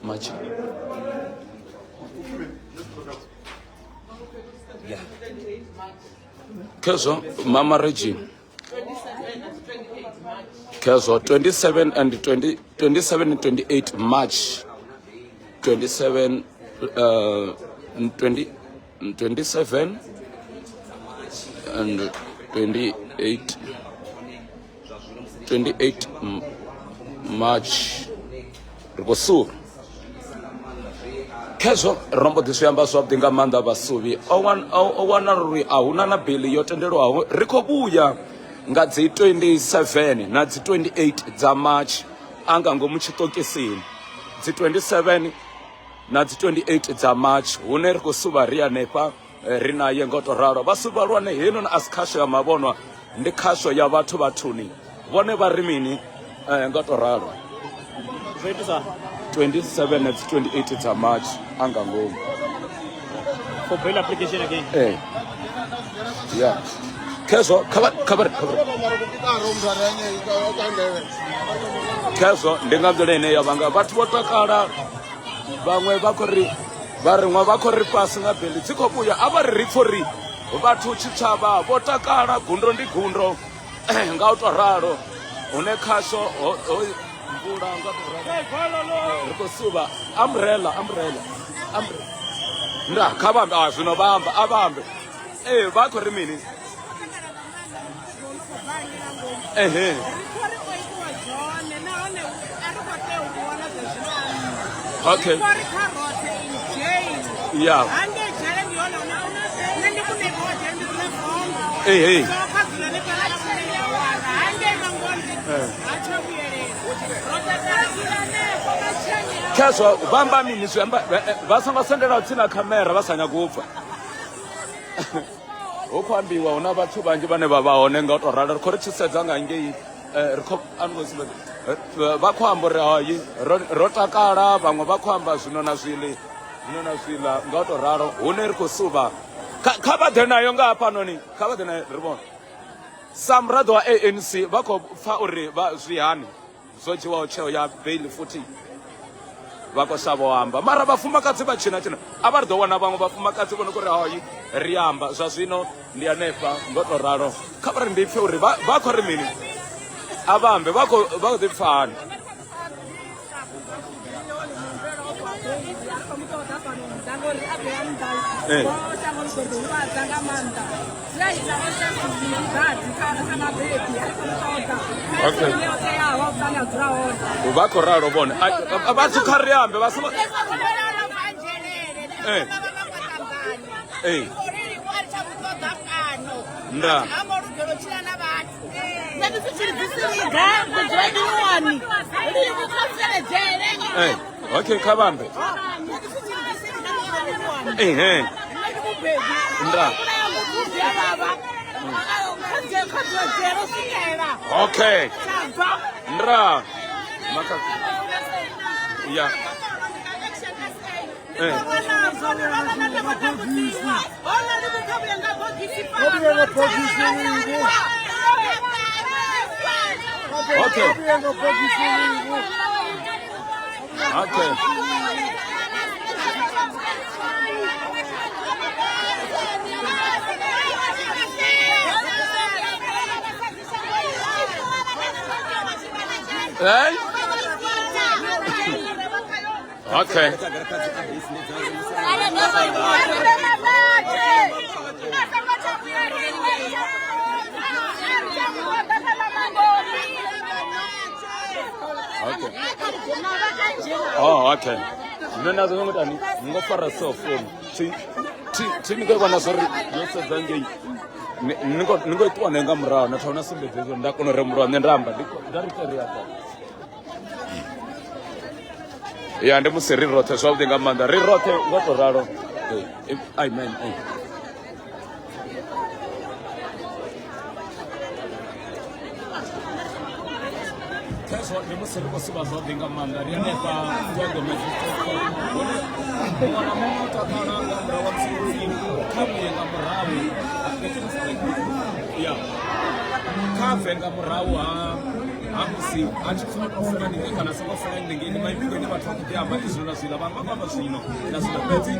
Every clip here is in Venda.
March. Khezwo mama regime. Khezwo 27 and 20, 27 and 28 March. 27 20, 27 and 28 28 March ri khou suvha khezwo ro mbo ḓi zwi amba zwavhuḓi nga maanḓa vhasuvhi o wanala uri a huna na bili yo tendelwaho ri khou vhuya nga dzi 27 na dzi 28 dza March a nga ngomu tshiṱokisini dzi 27 na dzi 28 dza March hune ri khou suvha ri hanefha eh, ri naye ngo to ralo vha suvha lwane heinoni a si khasho ya mavhonwa ndi khasho ya vhathu vhathuni vhone vha ri mini eh, ngo to ralo Zwo itisa 27 na dzi 28 dza March a nga ngomu for bail application again. eh ya khezwo kha vha kha vha kha vha khezwo ndi nga nḓila ine ya vhanga vhathu vho takala vhaṅwe vha khou ri vha ri ṅwe vha khou ri fhasi nga beli dzi khou vhuya a vha ri ri pfo ri vhathu tshitshavha vho takala gundo ndi gundo nga u to ralo hune khasho ho mvula nga to ralo ri khou suvha umbrella umbrella umbrella nda kha vha ambe a zwino vha amba a vha ambe ee vha khou ri mini ehe okay yeah hey hey khezwo vha amba mini zwi amba vha songo sendela tsini na khamera vha sa nyagi u pfa Hu khou ambiwa hu na vhathu vhanzhi vhane vha vha hone nga u tou ralo ri khou ri tshi sedza nga ngei eh, ri khou a ni khou sumbedza eh, vha khou amba uri hayi ro, ro takala vhaṅwe vha khou amba zwino na zwiḽi zwino na zwiḽa nga u tou ralo hune ri khou suvha kha, kha vha ḓe nayo nga hafhanoni kha vha ḓe nayo ri vhone sa muraḓo wa ANC vha khou pfa uri vha zwi hani zwo dzhiwaho tsheo ya bail futhi vha khou shavha u amba mara vhafumakadzi vha tshina tshina a vha ri ḓo wana vhaṅwe vhafumakadzi vho no khou ri hayi ri amba zwa zwino ndi hanefha ngo to ralo kha vha ri ndi pfhe uri vha khou ri mini a vha ambe vha khou vha khou ḓi pfa hani Eh. Okay. Vha khou ralo vhone. Vhathu kha ri ambe vha songo Eh. Eh. Nda. Eh. Okay, kha vha ambe. Ehe. Nda. Okay. Nda. Maka. Ya. Eh. Okay. Okay. Hey? Okay. Okay. Oh, okay. Zwino nazwo ngo tani ngo fara cell phone. Thi thi thi ni khou vhona zwori yo sedza ngei. Ni ngo ni ngo ṱuwa nayo nga murahu na thoma na sumbedza hezwo nda kona u rembuluwa nṋe nda amba nda ri ri amba. Ya ndi musi ri roṱhe zwavhuḓi nga maanḓa ri roṱhe ngo to ralo. Amen. Khezwo ndi musi ri khou suvha zwavhuḓi nga maanḓa ri hanefha Thohoyandou Magistrate Court hune muṅwe na muṅwe o takala nga murahu ha musi upfi kha vhuye nga murahu ya kha bve nga murahu ha ha musi musi a tshi pfuna tou fela ningei kana a songo fela ningei ndi maipfi ine vhathu vha khou ḓi amba izwo na zwiḽa vhaṅwe vha khou amba zwino na zwiḽa fhedzi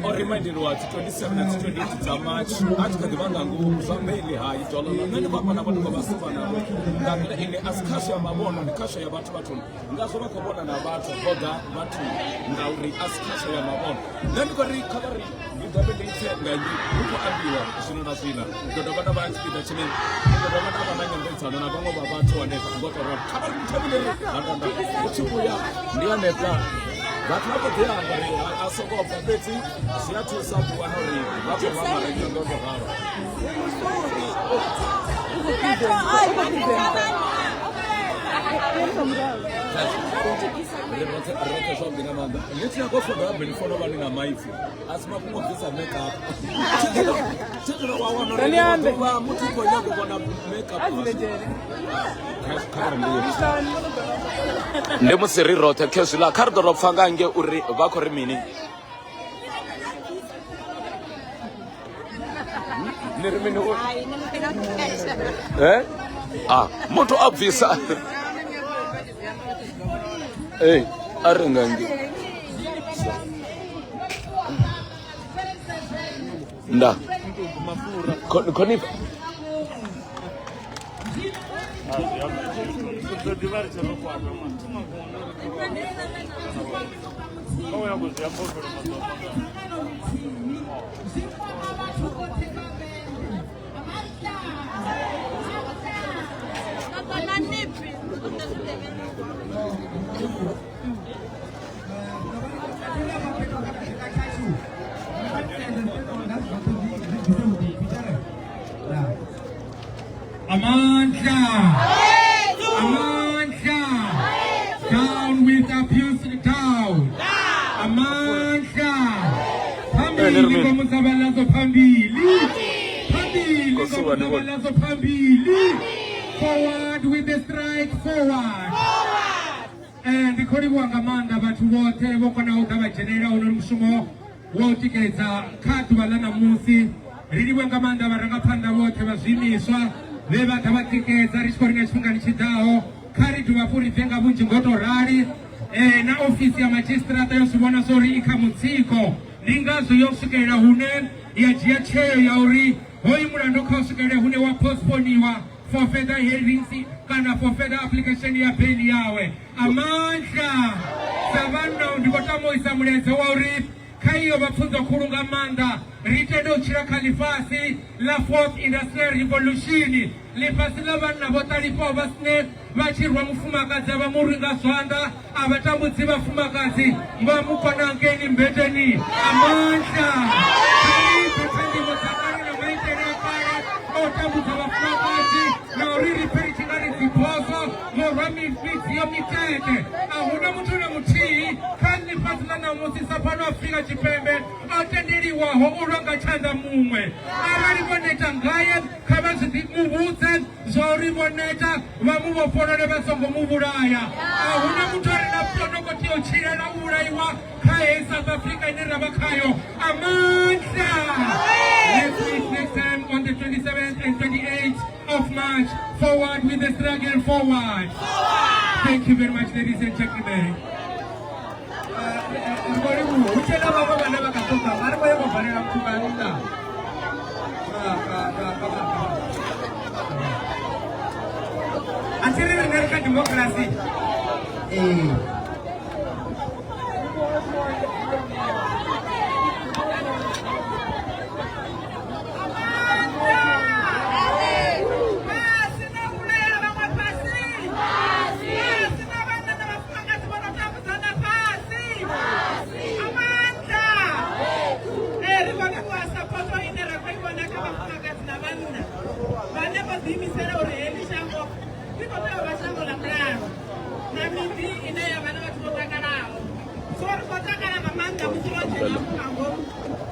o remindeliwa dzi 27 na dzi 28 dza March a tshi kha ḓi vha nga ngomu zwa maili hai dollar nṋe ndi khou amba navho ndi khou vha sumba navho nga nḓila ine a si khasho ya mavhono ndi khasho ya vhathu vhathuni ngazwo vha khou vhona na vhathu vho ḓa vhathu ngauri a si khasho ya mavhono nṋe ndi khou ri kha vha ri ndi dovhe ndi pfe nga nnyi hu khou ambiwa zwino na zwiḽa ndi ḓo dovha nda vha tshipiḓa tshine ndi ḓo dovha nda vha na nyambedzano na vhaṅwe vha vhathu hanefha ngo to ralo kha vha ri muthabile ri handanda u tshi vhuya ndi hanefha vhathu vha khou ḓi amba uri a songo bva fhedzi zwi a thusa u ḓiwana uri vha khou vha mara ngo to ralo. Ri roṱhe ri roṱhe zwavhuḓi nga maanḓa ni tshi nyaga u foda beni fono vha ni na maipfi a si mafhungo bvisa makeup tshedela wa wana uri ḓuvha muthu u khou nyaga u vhona makeup ndi musi ri roṱhe khezwiḽa kha ri ḓo ro pfa nga nge uri vha khou ri mini ni ri mini eh ah muthu a bvisa eh a ri nga nge nda khonifa Amandla! Amandla! Down with abuse, down! Amandla! Phambili ngomzabalazo phambili! Phambili ngomzabalazo phambili! Forward with the strike, forward! Eh, ndi khou livhuwa nga maanḓa vhathu vhoṱhe vho konaho u ḓa vha dzhenelela hono mushumo wa u tikedza kha ḓuvha ḽa ṋamusi. Ri livhuwe nga maanḓa vharangaphanḓa vhoṱhe vha zwiimiswa vhe vha ḓa vha tikedza ri tshi khou ri na tshifhingani tshi ḓaho kha ri dovha hafhu ri bve nga vhunzhi ngo tou rali. Eh, na ofisi ya madzhisiṱiraṱa yo zwi vhona zwa uri i kha mutsiko, ndi ngazwo yo swikelela hune ya dzhia tsheo ya uri hoyu mulandu kha u swikelele hune wa postponiwa for further hearings kana for further application ya bail yawe. Amandla sa vhanna ndi khou tama u isa mulaedza wa uri kha iyo vha pfunzo khulu nga maanḓa ri tende u tshila kha ḽifhasi ḽa fourth industrial revolution, ḽifhasi ḽa vhanna vho ṱalifhaho vha sine vha tshi rwa mufumakadzi a vha mu rwi nga zwanḓa a vha tambudzi vhafumakadzi vha mu kona ngeini mbeteni. Amandla kha ri bve kha ndimo dza kale na maitele a kale a u tambudza vhafumakadzi na uri ri pfe ri tshi nga ri dziphoso ngo rwa midziyo mitete. A huna muthu na muthihi kha ḽifhasi ḽa ṋamusi sa fhano Afrika Tshipembe o tendeliwaho u lwa nga tshanḓa muṅwe. Arali vho neta ngae kha vha zwi mu vhudze zwa uri vho neta vha mu vhofholole vha songo mu vhulaya. A huna muthu a re na no khou tea u tshilela u vhulaiwa kha heyi South Africa ine ra vha khayo. Amandla! Let's meet next time on the 27th and 28th of March. Forward with the struggle, forward. Thank you very much, ladies and gentlemen. Ri khou livhuwa hu tshe na vhaṅwe vhane vha kha ṱoḓa vha ri vho ya vha valela muthu nga nnḓa. A thi ri riṋe ri kha democracy ee. Vhane vho ḓiimisela uri heḽi shango ḽi khou tea u vha shango ḽa mulalo na miḓi ine ya vha na vhathu vho takalaho. So ri khou takala nga maanḓa musi ro dzhena hafho nga ngomu.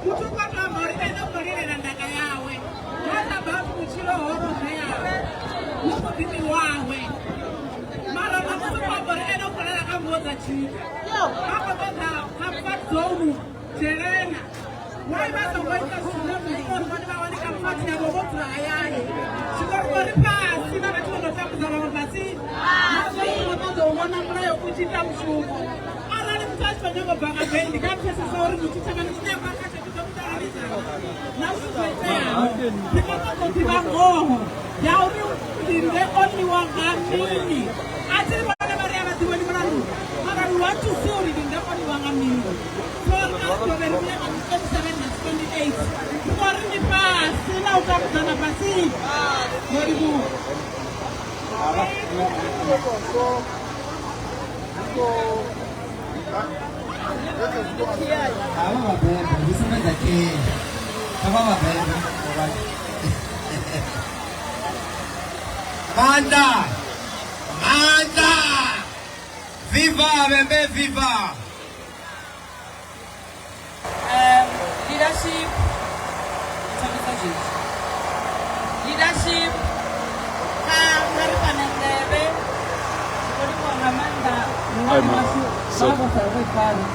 Muthu u khou tou amba uri ene u khou lilela ndaka yawe, not about vhutshilo ho lozweaho hu muḓini wawe. Mara ṋamusi u khou amba uri ene u khou lala kha nguwo dza tshika, vha khou ṱoḓa comfort zone dzhelena. Why vha songo ita zwithu zwine zwa ita uri vhone vha wane comfort yavho vho dzula hayani? Zwino ri khou ri fhasi na vhathu vho no tambudza vhaṅwe fhasi. tshi ita mushumo. Arali muthu a tshi khou nyaga u bva nga beili kha pfesesa uri muthu tshavhani tshine a bva khatsho tshi ḓo mu ṱanganedza na zwithu zwo iteaho. Ri khou ṱoḓa u ḓivha ngoho ya uri Linde o ḽiwa nga mini. A thi ri vhone vha ri a vha ḓivhoni mulandu, mara we want to see uri Linde o ḽiwa nga mini. So kha ri dovhe ri vhuye nga dzi 27 na dzi 28. Ri khou ri ndi fhasi na u tambudzana fhasi. Ndo livhuwa. Havha vhabebe ndi sumbedza kee havha vhabebe Maanḓa! Maanḓa! Viva Vhembe viva! Leadership thomisa zwezwi leadership kha kha ri fhane nḓevhe ndi khou livhuwa nga maanḓa muṅwali washu vha vho sala vho i fara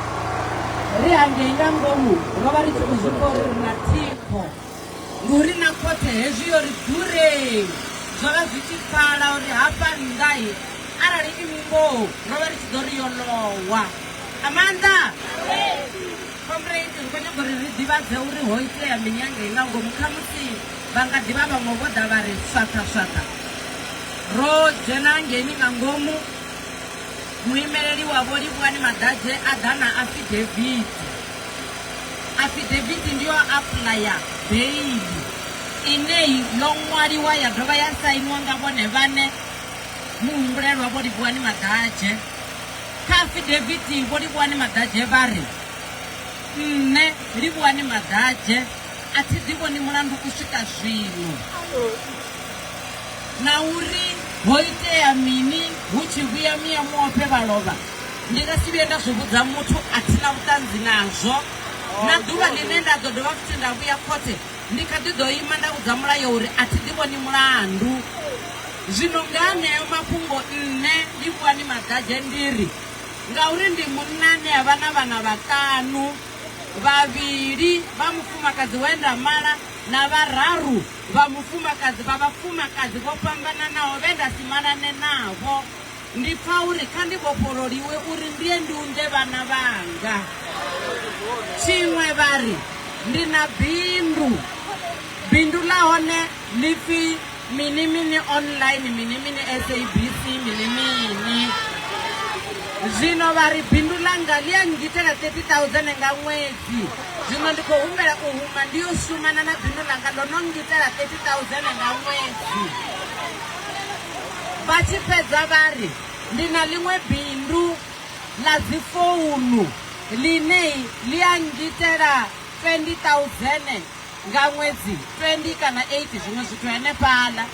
ri hangei nga ngomu ro vha ri tshi khou zwi pfa uri ri na thikho ndi uri na khothe hezwi yo ri ḓurei zwo vha zwi tshi pfala uri hafha nnḓa arali i ngoho ro vha ri tshi ḓo ri yo lowa Amanda! Comrade, ri khou nyaga uri ri ḓivhadze uri ho itea mini hangei nga ngomu. Khamusi vha nga ḓivha vhaṅwe vho ḓa vha ri swaṱha swaṱha. Ro dzhena hangeini nga ngomu, muimeleli wa Vho Livhuwani Maḓadzhe a ḓa na afidevithi. Afidevithi ndi yo apuḽaya beiḽi ine yo ṅwaliwa ya dovha ya sainiwa nga vhone vhaṋe muhumbulelwa Vho Livhuwani Maḓadzhe. Kha afideviti Vho Livhuwani Maḓadzhe vha ri, Nṋe, Livhuwani Maḓadzhe, a thi ḓivhoni mulandu u swika zwino na uri ho itea mini hu tshi vhuya Mia Muofhe vha lovha, ndi nga si vhuye nda zwi vhudza muthu, a thi na vhuṱanzi nazwo. Na ḓuvha ḽine nda ḓo dovha futhi nda vhuya khothe, ndi kha ḓi ḓo ima nda vhudza mulayo uri a thi ḓivhoni mulandu. Zwino nga aneo mafhungo nṋe Livhuwani Maḓadzhe ndi ri, ngauri ndi munna ane a vha na vhana vhaṱanu, vhavhili vha mufumakadzi we nda mala na vhararu vha mufumakadzi vha vhafumakadzi vho fhambananaho vhe nda si malane navho, ndi pfa uri kha ndi vhofhololiwe uri ndi ye ndi unḓe vhana vhanga. Tshiṅwe vha ri, ndi na bindu, bindu ḽa hone ḽi pfi Mini mini online mini mini SABC mini mini. Zwino vha ri bindu ḽanga ḽi a nngitela 30000 nga ṅwedzi. Zwino ndi khou humbela u huma ndi yo shumana na bindu ḽanga ḽo no nngitela 30000 nga ṅwedzi. Vha tshi fhedza vha ri ndi na ḽiṅwe bindu ḽa dzi founu ḽine ḽi a nngitela 20000 nga ṅwedzi 20 kana 8 zwiṅwe zwithu henefhaḽa.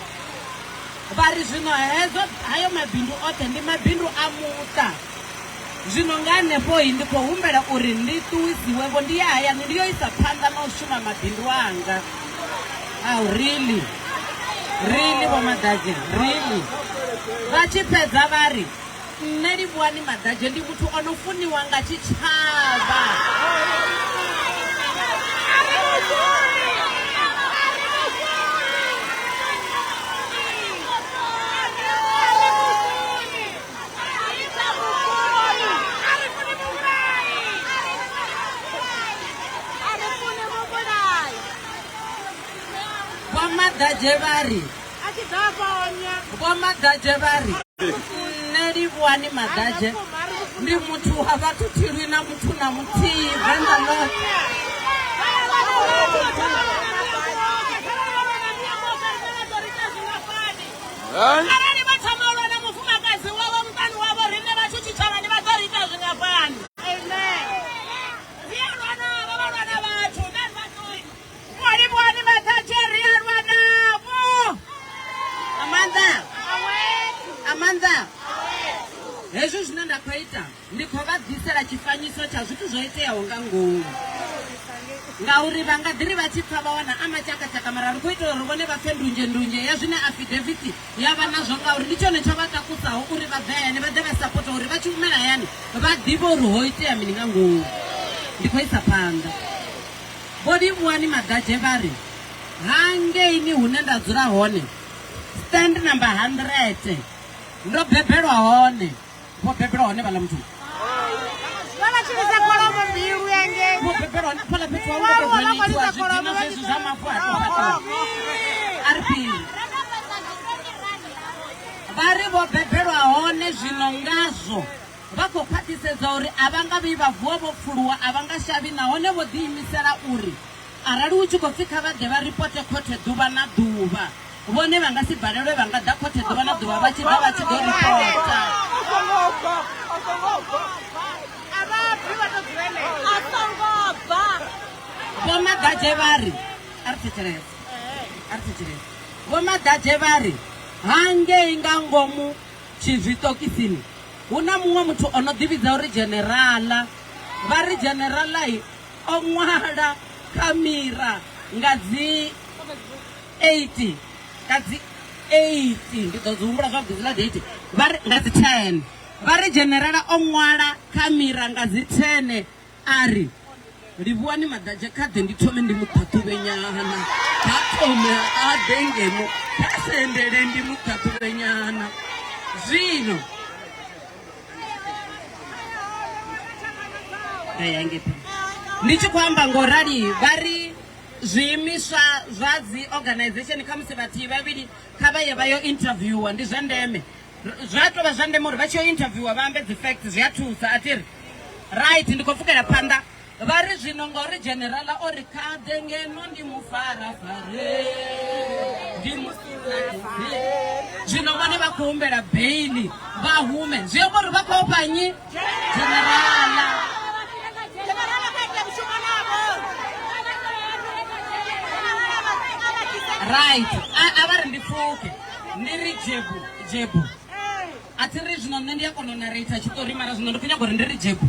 Vha ri zwino hedzo hayo mabindu oṱhe ndi mabindu a muṱa. Zwino nga hanefhoi ndi khou humbela uri ndi ṱuwisiwevho ndi ye hayani ndi yo isa phanḓa na u shuma mabindu anga. Au really? Really Vho Maḓadzhe? Really? Vha tshi fhedza vha ri Nṋe Livhuwani Maḓadzhe ndi muthu o no funiwa nga tshitshavha. Vho Maḓadzhe vha ri Vho Maḓadzhe vha ri Nṋe Livhuwani Maḓadzhe ndi muthu wa vhathu thilwi na muthu na muthihi Venḓa ḽoṱhe. Arali vha thoma u lwa na mufumakadzi wavho muṱani wavho, riṋe vhathu tshitshavhani vha ḓo ri ita zwingafhani? Ri a lwa navho, vha lwa na vhathu. Nṋe a thi vha ṱoḓi. Livhuwani Maḓadzhe ri a lwa navho. Amanda, Amanda, hezwi zwine nda khou ita ndi khou vha ḓisela tshifanyiso tsha zwithu zwo iteaho nga ngomu ngauri vha nga ḓi ri vha tshi pfa vha wana a matshakatshaka mara ri khou itela uri vhone vha pfe ndunzhe ndunzhe ya zwine affidavit ya vha nazwo ngauri ndi tshone tsho vha takusaho uri vha bve hayani vha ḓe vha sapota uri vha tshi humela hayani vha ḓivhe uri ho itea mini nga ngomu. Ndi khou isa phanḓa. Vho Livhuwani Maḓadzhe vha ri, Hangeini hune nda dzula hone, stand number 100, ndo bebelwa hone. Vho bebelwa hone vhaḽa muthu. Vha vha tshi vhidza kholomo mbilu yangei. Vho bebelwa hone fhaḽa fhethu ha Vha ngo vha khou itiwa lidza zwidina kholomo vha zwezwi zwa mavu a Kholomo. A ri fhiri. Vha ri vho bebelwa hone zwino ngazwo vha khou khwaṱhisedza uri a vha nga vhuyi vha vuwa vho pfuluwa, a vha nga shavhi nahone vho ḓiimisela uri arali hu tshi khou pfi kha vha ḓe vha ripote khothe ḓuvha na ḓuvha, vhone vha nga si balelwe vha nga ḓa khothe ḓuvha na ḓuvha vha tshi ḓa vha tshi ḓo ripota. A vha bvi vha tou dzulela. A songo bva. Vho Maḓadzhe vha ri, a ri thetshelese, a ri thetshelese. Vho Maḓadzhe vha ri, hangei nga ngomu tshizwiṱokisini hu na muṅwe muthu o no ḓivhidza uri dzhenerala. Vha ri dzheneralai o ṅwala kha mira nga dzi 8 nga dzi 8 ndi ḓo dzi humbula zwavhuḓi dziḽa date vha ri nga dzi 10 vha ri dzhenerala o ṅwala kha mira nga dzi 10 a ri livhuwani maḓadzhe kha ḓe ndi thome ndi mu ṱhaṱhuvhe nyana kha thome a ḓe ngeno kha sendele ndi mu ṱhaṱhuvhe nyana zwino nda ya ngei phanḓa. Ndi tshi khou amba ngo rali vha ri zwiimiswa zwa dzi organization khamusi vhathihi vhavhili kha vha ye vha yo interviewer ndi zwa ndeme zwa tou vha zwa ndeme uri vha tshi yo interviewer vha ambe dzi facts zwi a thusa a thi ri right ndi khou pfukela phanḓa vha ri zwino ngauri dzhenerala o ri kha ḓe ngeno ndi mu farafare ndi mu zwino vhone vha khou humbela beili vha hume zwi amba uri vha khou ofha nnyi dzhenerala Dzhenerala kha ite mushumo navho. Right a vha ri ndi pfuke ndi ri dzhebu dzhebu a thi ri zwino nṋe ndi a kona u narrator tshiṱori mara zwino ndi khou nyaga uri ndi ri dzhebu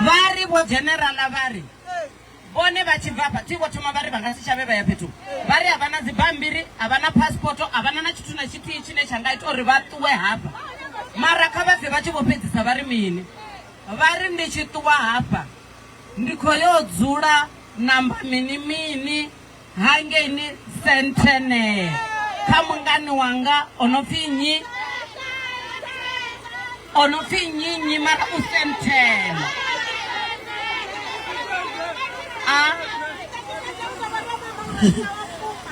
vha ri vho dzhenerala vha ri vhone vha tshi bva afha thi vho thoma vha ri vha nga si shavhe vha ya fhethu vha ri a vha na dzibammbiri a vha na passport a vha na na tshithu na tshithihi tshine tsha nga ita uri vha ṱuwe hafha mara kha vha bve vha tshi vho fhedzisa vha ri mini vha ri ndi tshi ṱuwa hafha ndi khou yo dzula namba mini mini hangeini Sentene kha mungani wanga o no pfi nnyi o no pfi nnyi nnyi mara u Sentene a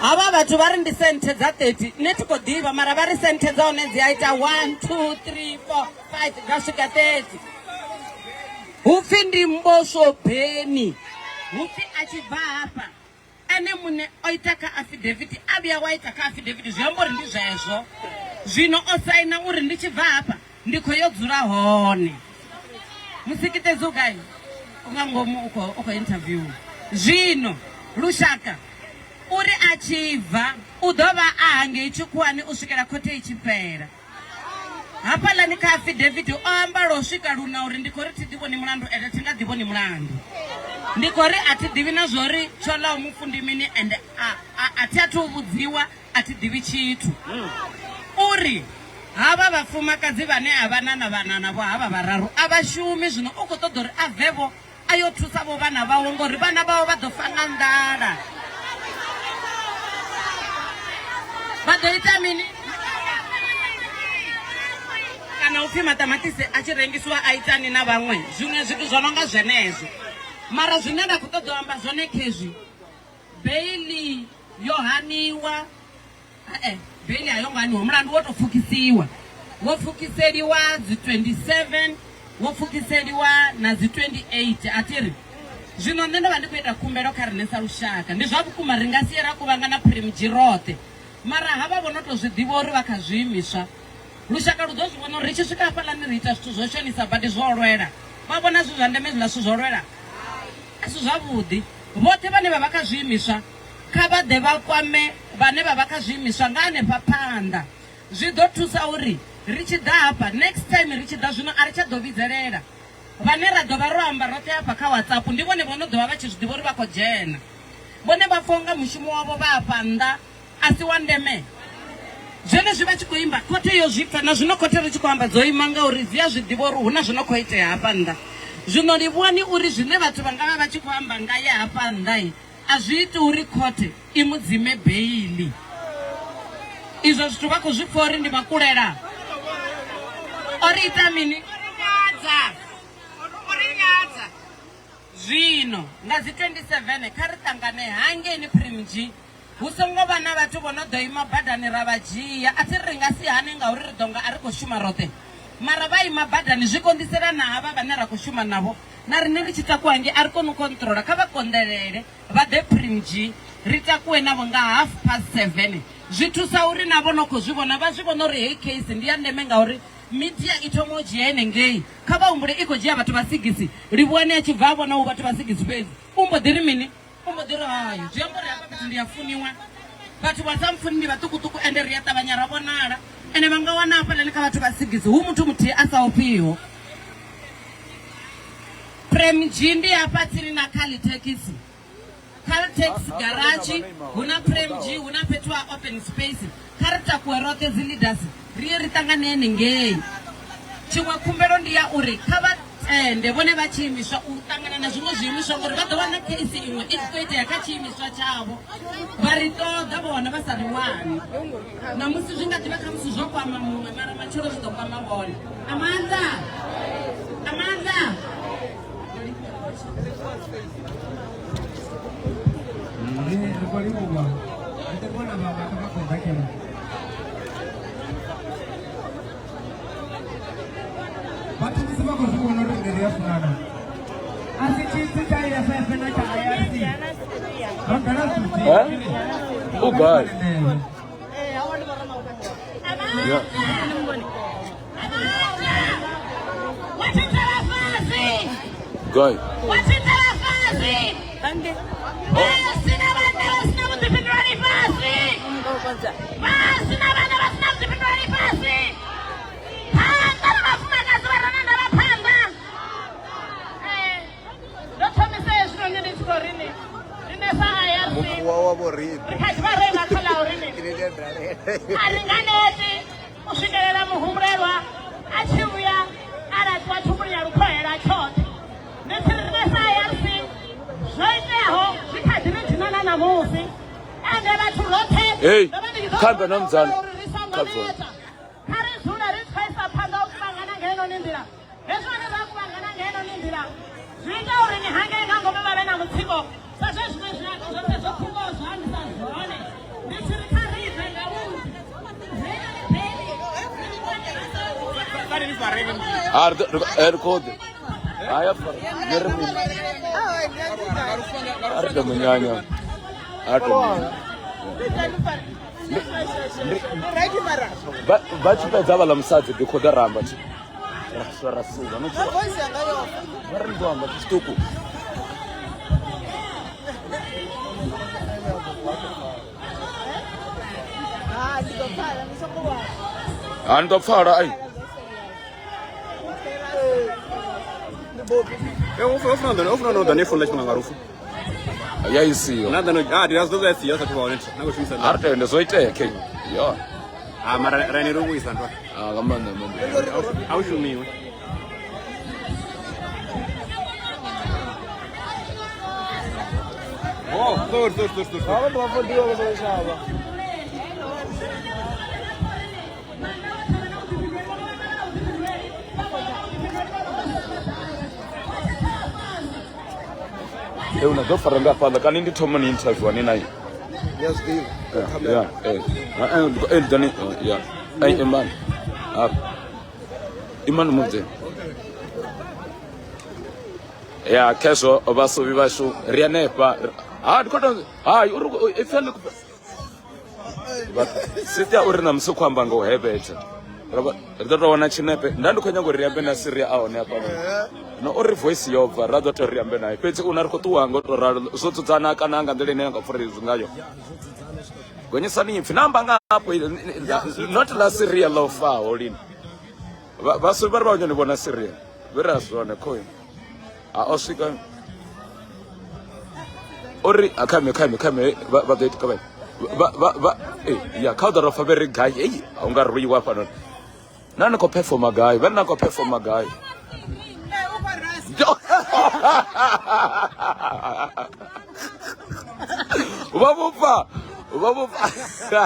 havha vhathu vha ri ndi senthe dza 30 nṋe thi khou ḓivha mara vha ri senthe dza hone dzi a ita 1 2 3 4 5 dza swika 30 hu pfi ndi mboswobeni hu pfi a tshi bva hafha ene muṋe o ita kha affidavit a vhuya wa ita kha affidavit zwi amba uri ndi zwezwo zwino o saina uri ndi tshi bva hafha ndi khou yo dzula hone musikitedzi u gai u nga ngomu u khou interview zwino lushaka uri a tshi bva u ḓo vha a hangei tshikhuwani u swikela khothe i tshi fhela Hafhaḽani kha affidavit o amba lwo swika luna uri ndi khou ri thi ḓivhoni mulandu ende thi nga ḓivhoni mulandu. Ndi khou ri a thi ḓivhi na zwa uri tsho ḽaho mufu ndi mini ende a, a, a thi athu u vhudziwa, a thi ḓivhi tshithu. Uri havha vhafumakadzi vhane a vha na na vhana navho havha vhararu a vha shumi zwino u khou ṱoḓa uri a bve-vho a yo thusa vho vhana vhawe ngori vhana vhawe vha ḓo fa nga nḓala. Vha ḓo ita mini? Kana upfi maṱamaṱisi a tshi rengisiwa a itani na vhaṅwe zwiṅwe zwithu zwo no nga zwenezwo. Mara zwine nda khou ṱoḓa u amba zwone khezwi, beiḽi yo haniwa E-e, beiḽi a yo ngo haniwa, mulandu wo tou pfukisiwa. Wo pfukiseliwa dzi 27, wo pfukiseliwa na dzi 28 a thi ri? Zwino nṋe ndo vha ndi khou ita khumbelo kha riṋe sa lushaka. Ndi zwa vhukuma ri nga si ye ra kuvhangana Primji roṱhe, mara havha vho no tou zwi ḓivha uri vha kha zwiimiswa, lushaka lu ḓo zwi vhona uri ri tshi swika hafhaḽani ri ita zwithu zwo shonisa badi zwo lwela. Vha vhona zwi zwa ndeme hezwiḽa zwithu zwo lwela? A si zwavhuḓi. Vhoṱhe vhane vha vha kha zwiimiswa Kha vha ḓe vha kwame vhane vha vha kha zwiimiswa nga hanefha phanḓa. Zwi ḓo thusa uri ri tshi ḓa hafha next time ri tshi ḓa zwino a ri tsha ḓo vhidzelela. Vhane ra ḓo vha ro amba roṱhe hafha kha WhatsApp ndi vhone vho no ḓo vha vha tshi zwi ḓivha uri vha khou dzhena. Vhone vha pfa unga mushumo wavho vha afha nnḓa a si wa ndeme. Zwenezwi vha tshi khou imba khothe yo zwi pfa na zwino khothe ri tshi khou amba dzo ima ngauri dzi a zwi ḓivha uri hu na zwi no khou itea hafha nnḓa. Zwino livhuwani uri zwine vhathu vha nga vha vha tshi khou amba ngaye hafha nnḓa A zwi iti uri khothe i mu dzime beiḽi. Izwo zwithu vha khou zwi pfa uri ndi makulela. O ri ita mini? Zwino nga dzi 27 kha ri ṱangane hangeini Primg. Hu songo vha na vhathu vho no ḓo ima badani ra vha dzhia. A thi ri ri nga si hane ngauri ri ḓo nga a ri khou shuma roṱhe. Mara vha ima badani zwi konḓisela na havha vhane ra khou shuma navho. Na riṋe ri tshi takuwa ngei a ri koni u controla. Kha vha konḓelele vha ḓe Primg ri takuwe navho nga 7:30. Zwi thusa uri na vho no khou zwi vhona vha zwi vhone uri heyi case ndi ya ndeme ngauri media i thoma u dzhia henengei. Kha vha humbule i khou dzhia vhathu vha sigisi. Livhuwani a tshi bva a vhona hu vhathu vha sigisi fhedzi u mbo ḓi ri mini? U mbo ḓi ri hai, zwi amba uri hafha fhethu ndi a funiwa. Vhathu vha sa mpfuni ndi vhaṱukuṱuku ende ri a ṱavhanya ra vhonala. Ende vha nga wana hafhaḽani kha vhathu vha sigisi hu muthu muthihi a sa ofhiho. Prem G ndi hafha tsini na Caltex. Caltex garage hu na Prem G hu na fhethu ha open space. Kha ri takuwe roṱhe dzi leaders ri ye ri ṱangane henengei. Tshiṅwe khumbelo ndi ya uri kha vha tende vhone vha tshiimiswa u ṱangana na zwiṅwe zwiimiswa ngori vha ḓo wana case iṅwe i tshi khou itea kha tshiimiswa tshavho vha ri ṱoḓa vho wana vha sa ri wani. Ṋamusi zwi nga ḓivha khamusi zwo kwama muṅwe mara matshelo zwi ḓo kwama vhone. Amandla! Amandla! Ri ri khou livhuwa ri ḓo vhona vhaṅwe vha khou ḓa kha vhathu musi vha khou zwi vhona uri riṋe ri a funana a si tshithu tsha EFF na tsha IRC ro bvela zwithu Eh? U gai? Yeah. Gai. Mukhuwa wa vho riṋe. A ri nga neti u swikelela muhumbulelwa a tshi vhuya a laṱiwa thumbuni ya lukhohela tshoṱhe. Ndi tshi ri riṋe sa ARC zwo iteaho zwi kha ḓi ri dina na ṋamusi ende vhathu roṱhe Hey, ndo vha ndi tshi ḓo kha ḓa na mudzana. uri ri songo Kha dzone. neta. Kha ri dzule ri tshi khou isa phanḓa u kuvhangana nga heinoni nḓila. Hezwinoni ra kuvhangana nga heinoni nḓila zwi ita uri ni hangei nga ngomu vha vhe na mutsiko sa zwe zwiṅwe zwiako zwoṱhe zwo pfukaho zwa ambisa zwone. Ndi tshi ri kha ri bve nga vhunzhi heinoni beli Ah, ri ri khou ḓi. Haya fara. Ni ri mini? A ri ḓo munyanya. A ri ḓo munyanya. Vha vha tshi fhedza vhaḽa musadzi ndi khou ḓa ra amba tshi ra swa ra suvha no tshi vha ri ḓo amba tshiṱuku. Ha ni ḓo pfala ai. Ya isiyo. Na ḓano ah ndi zwo zwa siyo sa thuvha hone na khou shumisa A ri tende zwo itea khe. Yo. ah mara ra ni ri vhuisa ntwa Ah nga maanḓa maanḓa. a u shumiwe Oh, sorry, sorry, sorry, sorry. Eh una ḓo fara nga fhaḽa kani ndi thoma ni interview ani naye. Ndi a zwi ḓivha. Yeah, eh. Eh, eh, dani, yeah. Eh, imani. Ah. Imani mudze. Ya, khezwo vhasuvhi vhashu ri hanefha. Ha, ndi khou tou hai uri ipfi a ḽi sitia uri na musi u khou amba nga u hevhedza ri ḓo tou wana tshinepe nda ndi khou nyaga uri ri ambe na Siria a hone hafha no uri voice yo bva ra ḓo tea uri ri ambe naye fhedzi una ri khou ṱuwa ngo tou ralo zwo dzudzana kana nga nḓila ine ya nga pfha uri ngayo gonyisani ipfi na amba nga hafho not ḽa Siria ḽo faho lini vhaswa vha ri vha nyoni vhona Siria vhe ra zwone khoyo a o swika uri a khame khame khame vha vha ḓo ita kha vha vha vha eh ya kha u ḓo ro fa vhe ri gai ei a unga ruiwa hafhanoni na ni khou performa gai vha na khou performa gai vha vhupfa vha vhupfa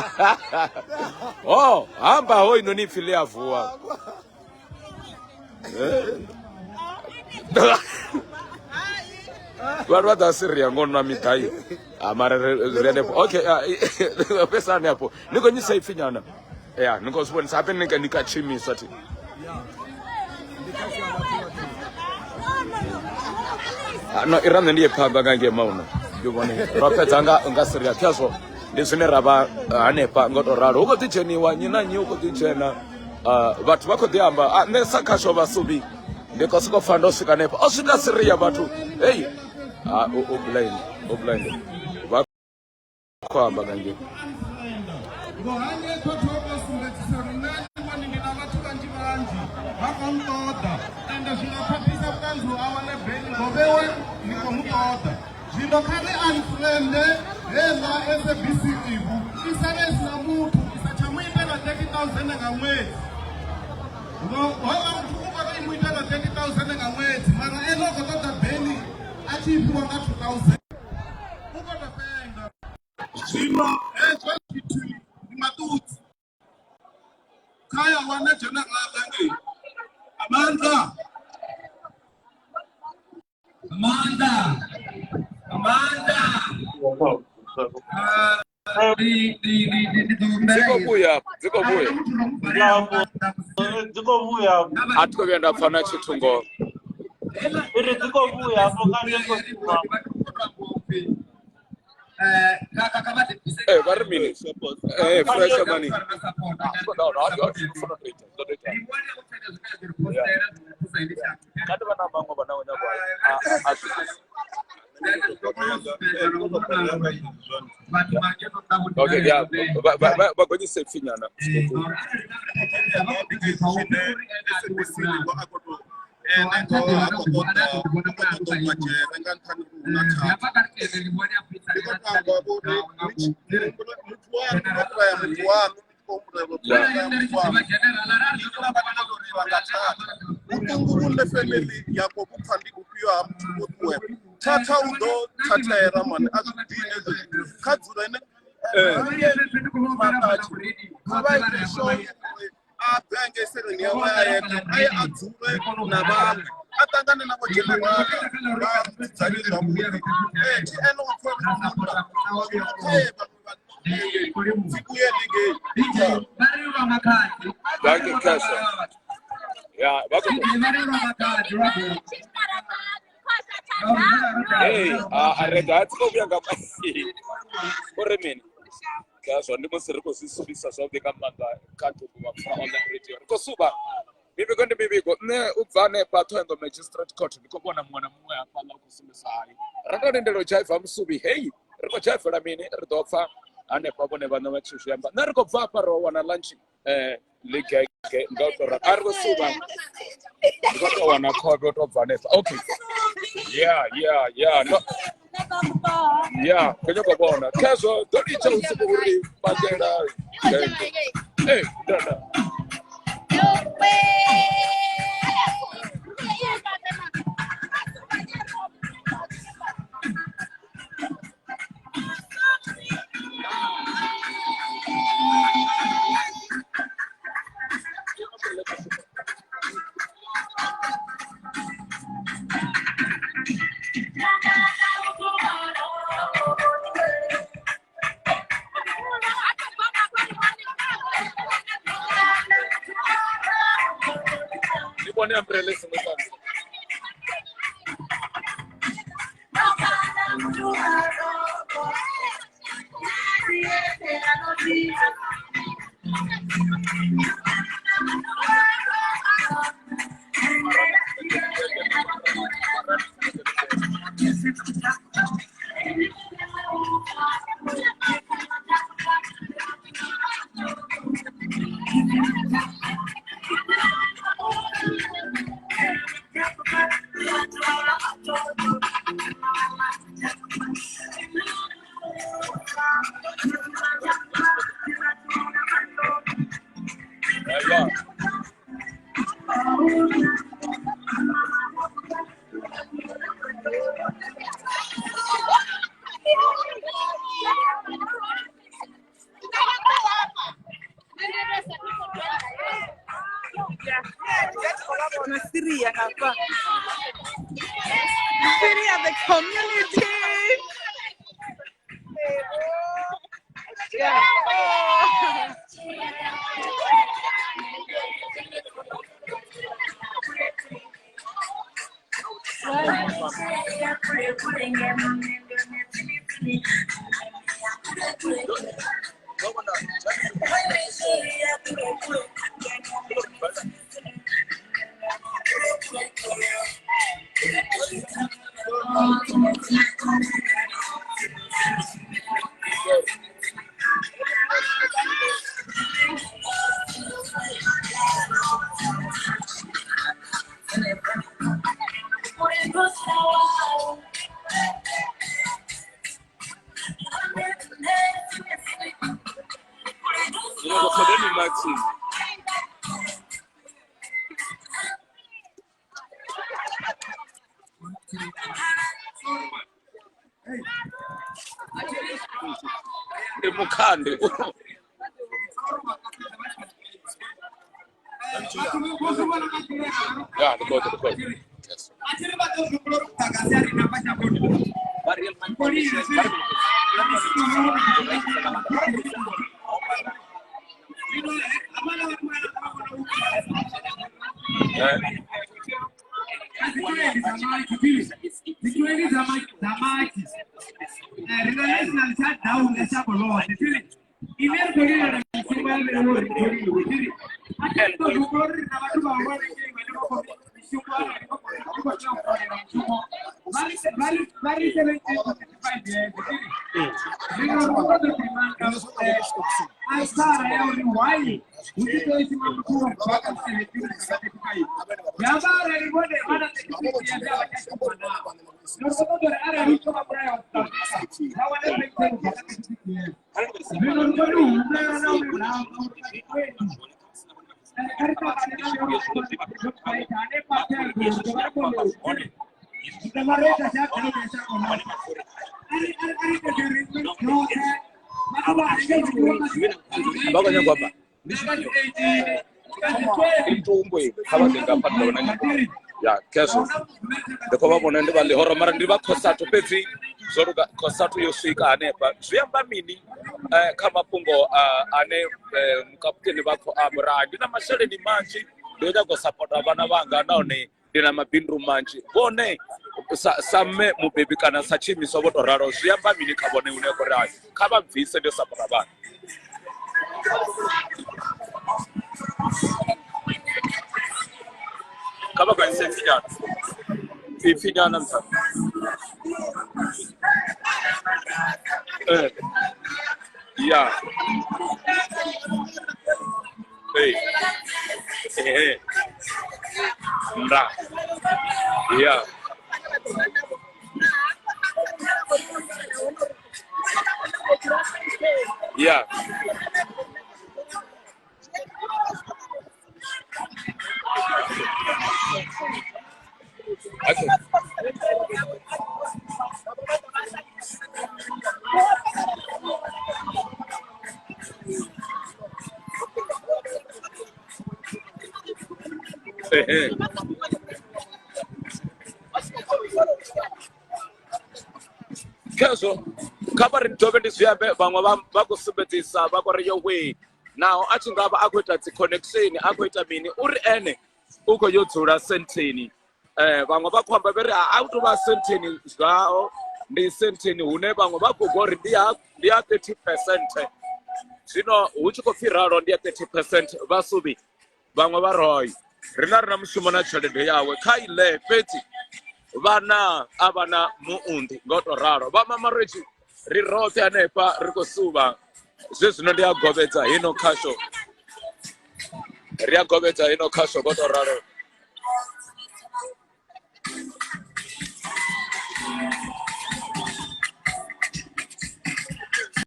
oh hamba ho inoni ipfi ḽi a vuwa Vhathu vha ḓa Syria ngo nwa miḓai. Ah, mara ri hanefho. Okay, fhesani hafho. Ni khou nyisa ipfi nyana. Ya, ni khou zwi vhonisa hape ni ka tshiimiswa thi. No, i ra nṋe ndi ye phanḓa nga ngei mauna. Ndi vhone ro fhedza nga Syria khezwo. Ndi zwine ra vha hanefha ngo to ralo. Hu khou ḓi dzheniwa nnyi na nnyi u khou ḓi dzhena. Vhathu vha khou ḓi amba a nṋe sa khasho vhasubi ndi khou sokou pfa ndo swika hanefha. O swika Syria vhathu. Hey, u blind, u blind. Vha khou amba nga ngei. Ngo hangei khothe ho vha sumbedzisa uri nṋe ndi vhone ndi na vhathu vhanzhi vhanzhi vha khou nṱoḓa ende zwi nga khwaṱhisa vhuṱanzi uri a wane beni ngo vhewe ni khou mu ṱoḓa. Zwino kha ri unfriende heiḽa SABC Livhu i sale i si na muthu i sa tsha mu itela 30,000 nga ṅwedzi. Ngo houḽa muthu u khou tou i mu itela 30,000 nga ṅwedzi mara ene u khou ṱoḓa beni a tshi i fhiwa nga 2,000. U khou tou penga. Zwino hezwo zwithu ndi maṱudzi. Kha ya wane dzhenerala ngei. Amandla. Amanda. Amanda. Dzi khou vhuya, dzi khou vhuya. Dzi khou vhuya. A thi khou vhuya nda pfa na tshithu ngoho. Iri dzi khou vhuya afho kha ndi khou shuma. Eh, vha ri mini? Eh, fresh money. Kati vha na vhaṅwe vhana vho nyago a Okay, yeah, vha gonyise pfi nyana. Ene ngoho ha khou ṱoḓa u khou ṱoḓa u bva dzhele nga nṱhani uri hu na thatha. Ndi khou tou amba uri muthu waṋu no vhulaya muthu waṋu ni tshi khou humbula uri vhulaya muthu waṋu na vha ni khou tou nga thatha. Vhuṱungu vhune family ya khou vhu pfa ndi vhufhio ha muthu vho ṱuwela. Thatha u ḓo thathela mani a zwi dini hezwo zwithu kha dzule ene kha vha ite sure uri a bve ngei seleni yawe a yeṱhe a ye a dzule na vhaṅwe a ṱangane na vho dzhenerala vha dzudzanye zwavhuḓi ee thi ene u pfa uri munna zwino kha ye vhaṅwe vhanna dzi vhuye hanengei. Thank you, Kesha. Yeah, vha khou Hey, a re ga tsi khou vhuya nga uri mini ngazwo ndi musi ri khou zwi suvhisa zwavhuḓi nga maanḓa kha Thundu Mapfura Online Radio. Ri khou suvha mivhigo ndi mivhigo. Nṋe u bva hanefha Ṱhohoyanḓou Magistrate Court ndi khou vhona muṅwe na muṅwe hafhaḽa u khou sumbedza hai. Ro tou lindela u dzhaiva musuvi heyi ri khou dzhaivela mini ri ḓo pfa hanefha vhone vhaṋe vha tshi zwi amba. Nṋe ri khou bva hafha ro wana lunch ḽigege nga u tou ralo a ri khou suvha ndi khou tou wana khovhe u tou bva hanefha. Okay. Yeah, yeah, yeah. No. Ya, khou nyaka u vhona. Khezwo ḓo litsha u sokou uri pangela genge. Ee, nda. Ni vhone umbrella i songo ṱanzwa. Yeah. Na Syria ngafha. City of the community. Yeah. Zwino khodeni Martin. Ndi mukhandi. Ya, ndi khothe, ndi khothe. Yes. Eh. Zitweni dza Matshi ri na national shutdown ya shango ḽoṱhe thiri ine ri khou lilela mishumo ya vheiwa uri tholiwe thiri a thi ri ḓo humbula uri ri na vhathu vhahulwane ngei vhane vha khou mishumo arali vha khou ri khou tea u kolela mushumo vha ri vha ri 17 to 35 years thiri zwino ri khou ṱoḓa demanda ansara ya uri why hu tshi tea u shuma muthu wa bva kha 17 to 35 ya vha arali vhone vha na 36 years a vha tsha shuma naa zwino ri khou ṱoḓa uri arali u thoma mulayo wa South Africa vha wane pension u bva kha 36 years zwino ri khou humbela na uri ramba uri kha kha ri ṱangane na website hanefha Telkom vha ri kone u ḓo vha ro ita shutdown ya shango ḽoṱhe a ri ite dzi arrangement dzoṱhe vhathu vha renge zwiḽiwa Vha khou nyanga u amba. nga dzi 18 nga dzi Ndi 20 mutumbu i kha vha ḓe nga hafha ndi vha na nyambo. Ya, khezwo. Ndi khou vha vhona ndi vha ḽihoro mara ndi vha Cosatu fhedzi zwo luga Cosatu yo swika hanefha. Zwi amba mini eh, kha mafhungo ah, ane eh, mukaputeni vha khou amba uri "Ah, ndi na masheleni manzhi ndi khou nyaga u sapota vhana vhanga nahone ndi na mabindu manzhi. Vhone sa, sa mme mubebi kana sa tshiimiswa vho to ralo zwi amba mini kha vhone hune khou ri hai kha vha bvise ndi sapota vhana. Kha vha gonyise ipfi nyana. Ipfi nyana nṱha. Eh. Ya. Hey. Eh. Nda. Ya. Ya. Okay. Eh. Khezwo kha vha ri dovhe ndi zwi ambe vhaṅwe vha vha khou sumbedzisa vha khou ri yo wee naho a tshi nga vha a khou ita dzi connection a khou ita mini uri ene u khou yo dzula sentheni eh vhaṅwe vha khou amba vha ri a u tou vha sentheni zwao ndi sentheni hune vhaṅwe vha khou gwa uri ndi ya ndi ya 30 percent zwino hu tshi khou pfhi ralo ndi ya 30 percent vha suvhi Vhaṅwe vha roi rina ri na mushumo na tshelede yawe kha ile fhedzi vhana a vha na muunḓi nga u tou ralo. Vha mamaretshi ri roṱhe hanefha ri khou suvha zwe zwino ndi a govhedza hino khasho ri a govhedza hino khasho nga u tou ralo.